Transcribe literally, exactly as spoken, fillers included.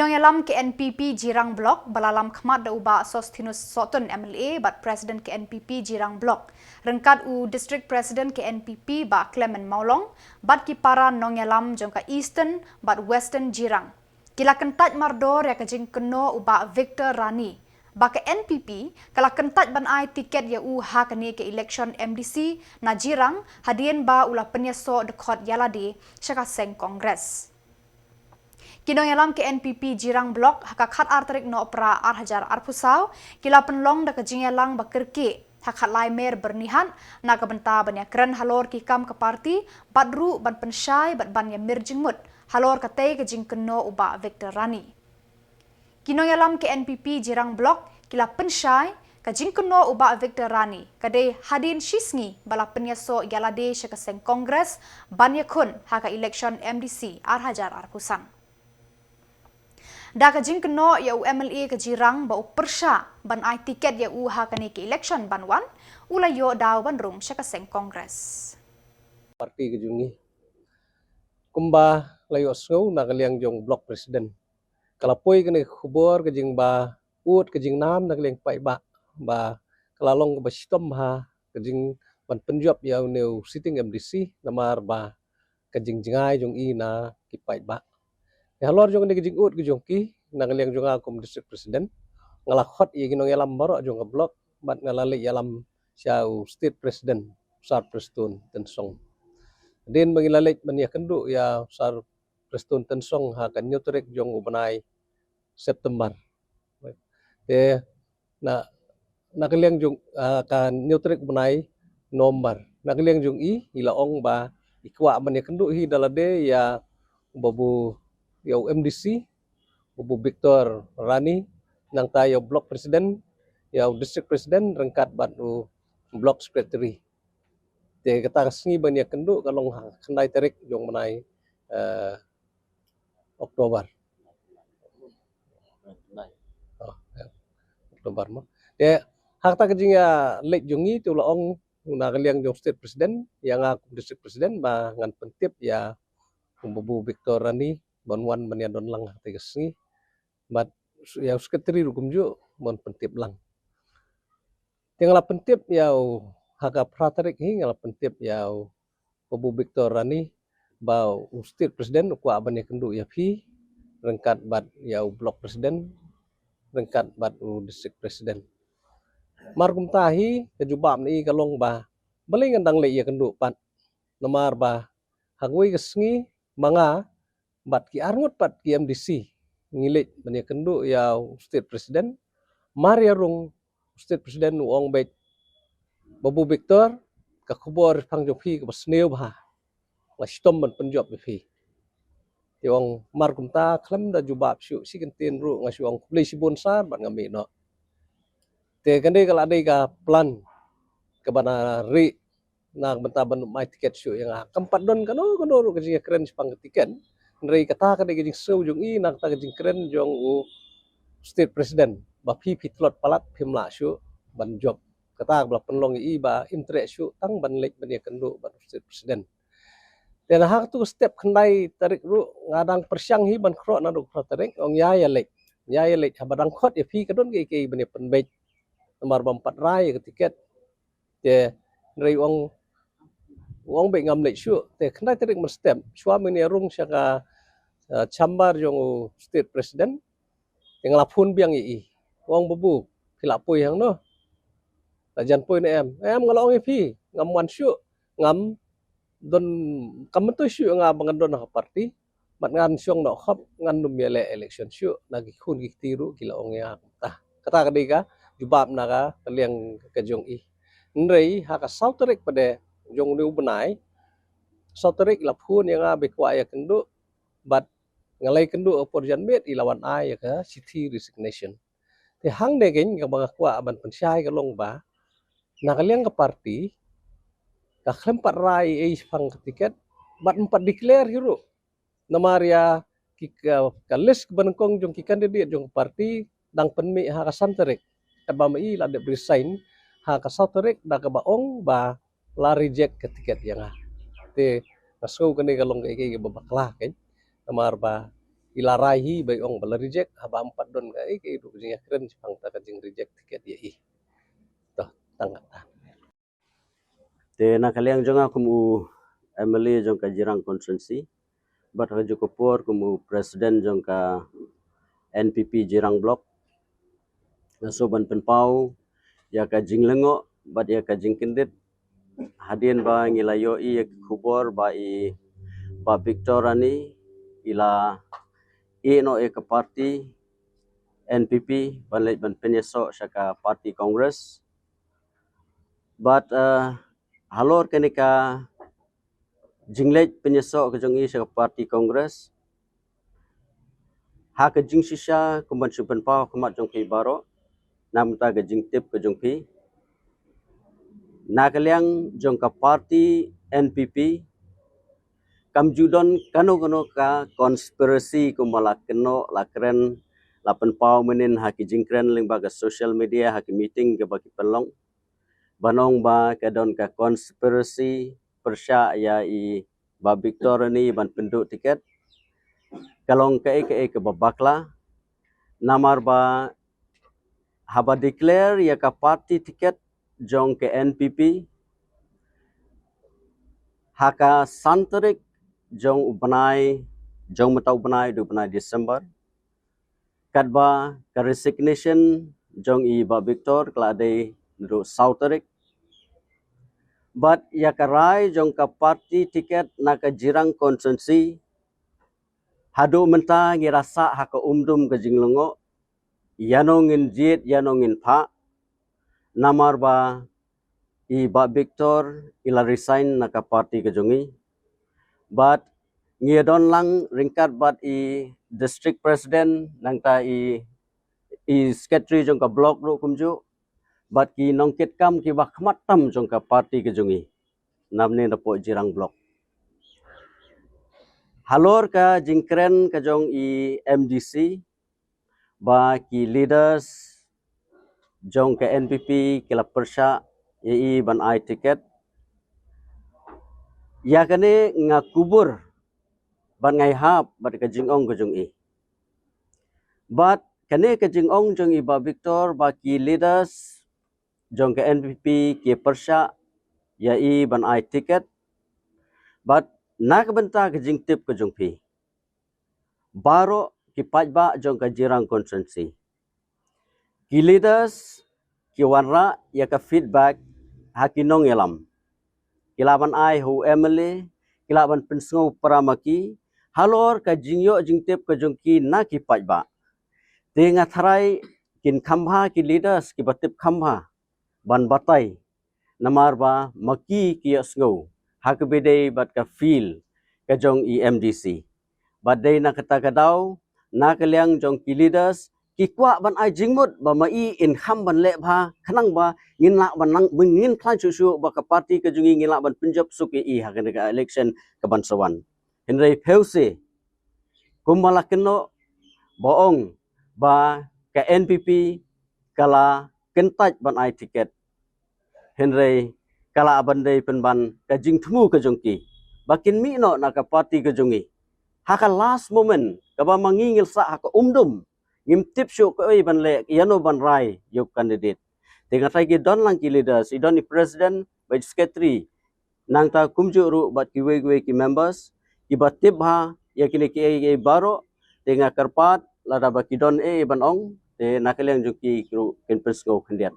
Nongïalam ka N P P Jirang Block ba la lam khmat da u Bah Sosthenes Sohtun M L A bad President ka N P P Jirang Block, ryngkat u District President ka N P P Bah Clement Mawlong bad ki para nongïalam jong ka Eastern bad Western Jirang, ki la kyntait mardor ïa ka jingkynnoh u Bah Victor Rani ba ka N P P ka la kyntait ban ai tiket ïa u ha kane ka election M D C na Jirang hadien ba u la pynïasoh dkhot ïalade sha ka seng Congress. Ki nongïalam ka N P P Jirang Block ha ka khatar tarik Nohprah ar hajar arphew saw ki la pynlong da ka jingïalang ba kyrkieh ha Khatlai Mer Byrnihat na ka bynta ban ïakren halor ki kam ka party bad ruh ban pynshai bad ban ïamir jingmut halor katei ka jingkynnoh u Bah Victor Rani. Ki nongïalam ka N P P Jirang Block ki la pynshai ka jingkynnoh u Bah Victor Rani ka dei hadien shisngi ba la pynïasoh ïalade sha ka seng Congress ban ïakhun ha ka election M D C ar hajar arphew san. Da ka jingkynnoh ïa u M L A ka Jirang ba u pyrshah ban ai tiket ïa u ha kane ka election ban wan, u la ïoh daw ban rung sha ka seng Congress. Party ka jong ngi, kumba la ïohsngew na ka liang jong Block President, ka la poi kane ka khubor ka jingba ud ka jingnam na ka liang paidbah ba ka la long kaba shitom ha ka jing ban pynjop ïa une u sitting M D C namar ba ka jingjngai jong i na ki paidbah. Ïa halor jong kane ka jingud ka jong ki na ka liang jong nga kum District President, nga la khot ïa ki nongïalam baroh jong ka block bad nga la leit ïalam sha u State President, Sir Prestone Tynsong. Hadien ba ngi la leit ban ïakynduh ïa Sir Prestone Tynsong ha ka hynñiew tarik jong u bnai September. Te na na ka liang jong, ah, ka hynñiew tarik bnai November, na ka liang jong i, i la ong ba i kwah ban ïakynduh hi da lade ïa u babu, ïa u M D C, u babu Victor Rani, nangta ïa u Block President, ïa u District President ryngkat bad u Block Secretary. Te kata ka sngi ban ïakynduh ka long ha khyndai tarik jong bnai, eh, Oktober. Oh, ya. Oktober mo. Te ha kata ka jingïaleit jong ngi te u la ong na ka liang jong State President ïa nga kum District President ba ngan pyntip ïa u babu Victor Rani ban wan ban ïadon lang ha kata ka sngi. Bad ïa u Secretary ruh kumjuh ban pyntip lang. Te nga la pyntip ïa u, ha ka phra tarik hi nga la pyntip ïa u babu Victor Rani ba u State President u kwah ban ïakynduh ïa phi ryngkat bad ïa u Block President ryngkat bad u District President. Mar kumta hi ka jubab na i ka long ba balei ngan dang leit ïakynduh pat, namar ba ha kawei ka sngi ma nga bad ki arngut pat ki M D C ngi leit ban ïakynduh ïa u State President. Mar ïarung u State President u ong beit, babu Victor, ka khubor phang jong phi kaba sniew bha, nga shitom ban pynjop ïa phi. Te ong mar kumta khlem da jubab shuh shi kyntien ruh nga shu ong khublei shibun sir bad nga mih noh. Te kane ka la dei ka plan kaba na ri na ka bynta ban ym ai tiket shuh ïa nga. Kam pat don kano kano ruh ka jingkren shaphang ka tiket. Hynrei kata ka dei ka jingsngew jong i na kata ka jingkren jong u State President ba phi phi tlot palat phim lah shuh ban jop. Kata ka ba la pynlong ïa i ba im treh shuh tang ban leit ban ïakynduh bad u State President. Te na ha katu ka step khyndai tarik ruh nga dang pyrshang hi ban khroh naduh phra tarik, ong ïa ïa leit. Ïa ïa leit haba dang khot ïa phi ka don kiei kiei ban ïa pynbeit. Namar bym pat rai ïa ka tiket. Te hynrei u ong, u ong beit ngam leit shuh. Te khyndai tarik mynstep shuwa mynne rung sha ka, eh, chamber jong u State President. Te nga la phone biang ïa i. U ong babu, phi la poi hangno? La jan poi ne em? Em, nga la ong ïa phi ngam wan shuh. Ngam don, kam myntoi shuh nga ba ngan don ha ka party. Bad ngan shong noh khop, ngan ym ïaleh election shuh, na ki khun ki kti ruh ki la ong ïa nga kumta. Kata ka dei ka jubab na ka, ka liang ka jong i. Hynrei ha ka saw tarik pat de jong une u bnai, saw tarik la phone ïa nga ba i kwah ïakynduh bad nga la ïakynduh ha por janmiet i la wan ai ïa ka shithi resignation. Te hangne keiñ kaba nga kwah ban pynshai ka long ba na ka liang ka party ka khlem pat rai ei shaphang ka tiket bad ym pat declare hi ruh. Namar ïa ki ka, ka list kaba nyngkong jong ki candidate jong ka party dang pynmih ha ka san tarik. Katba ma i la dep resign ha ka saw tarik da kaba ong ba la reject ka tiket ïa nga. Te nga sngew kane ka long kaei kaei kaba bakla keiñ. Namar ba I la rai hi ba i ong ba la reject, haba ym pat don kaei kaei ruh ka jingïakren shaphang kata ka jingreject ticket ïa i. To, tang kata. Te na ka liang jong nga kum u M L A jong ka Jirang constituency, bad ha kajuh ka por kum u president jong ka N P P Jirang block, nga sngewbha ban pynpaw ïa ka jinglyngngoh bad ïa ka jingkyndit hadien ba ngi la ïohi ïa ka khubor ba i Bah Victor Rani i la ïeh noh ïa ka party N P P ban leit ban pynïasoh sha ka party Congress. Bad, eh, halor kane ka jingleit pynïasoh ka jong i sha ka party Congress, ha ka jingshisha kum ban shu pynpaw ha khmat jong phi baroh, na bynta ka jingtip ka jong phi, na ka liang jong ka party N P P kam ju don kano kano ka conspiracy kumba la kynnoh, la kren, la pynpaw mynnin ha ki jingkren lyngba ka social media, ha ki meeting kaba ki pynlong, ban ong ba ka don ka conspiracy pyrshah ïa i Bah Victor Rani ban pynduh ticket. Ka long kaei kaei kaba bakla, namar ba haba declare ïa ka party ticket jong ka N P P ha ka san tarik jong u bnai, jong mynta u bnai, u bnai December, katba ka resignation jong i Bah Victor ka la dei naduh saw tarik. Bad ïa ka rai jong ka party ticket na ka Jirang constituency, haduh mynta ngi la sah ha ka umdum ka jinglyngngoh, ïano ngin jied, ïano ngin phah, namar ba i Bah Victor i la resign na ka party ka jong i. Bad ngi ïa don lang ryngkat bad i district president, nangta i, i secretary jong ka block ruh kumjuh, bad ki nongkitkam kiba khmat tam jong ka party ka jong i, namar ne da poh Jirang block. Halor ka jingkren ka jong i M D C ba ki leaders jong ka N P P ki la pyrshah ïa i ban ai ticket, ïa kane nga kubur bad nga ïahap bad ka jingong ka jong i. Bad kane ka jingong jong i Bah Victor ba ki leaders jong ka N P P ki pyrshah ïa i ban ai ticket, bad na ka bynta ka jingtip ka jong phi baroh ki paidbah jong ka Jirang constituency, ki leaders ki wanrah ïa ka feedback ha ki nongïalam, ki lah ban ai ha u M L A, ki lah ban pynsngew para ma ki halor ka jingïoh jingtip ka jong ki na ki paidbah. Te nga tharai kin kham bha ki leaders kiba tip kham bha ban batai, namar ba ma ki ki ïohsngew ha kaba dei bad ka feel ka jong i M D C. Bad dei na kata ka daw, na ka liang jong ki leaders ki kwah ban ai jingmut ba ma i in kham ban leh bha, khnang ba ngin lah ban nang, ngin khlaiñ shuh shuh ba ka party ka jong i ngin lah ban pynjop suk ïa i ha kane ka election kaban sa wan. Hynrei phewse kumba la kynnoh ba ong ba ka N P P ka la kyntait ban ai ticket, hynrei ka lah ban dei pynban ka jingthmu ka jong ki ba kin mih noh na ka party ka jong i ha ka last moment, kaba ma ngi ngi la sah ha ka umdum, ngim tip shuh kaei ban leh, ïano ban rai ïa u candidate. Te nga tharai ki don lang ki leaders, i don i president bad i secretary, nangta kumjuh ruh bad kiwei kiwei ki members kiba tip bha ïa kine kiei kiei baroh. Te nga kyrpad lada ba ki don ei ei ban ong, te na ka liang jong ki ruh kin pynsngew khyndiat.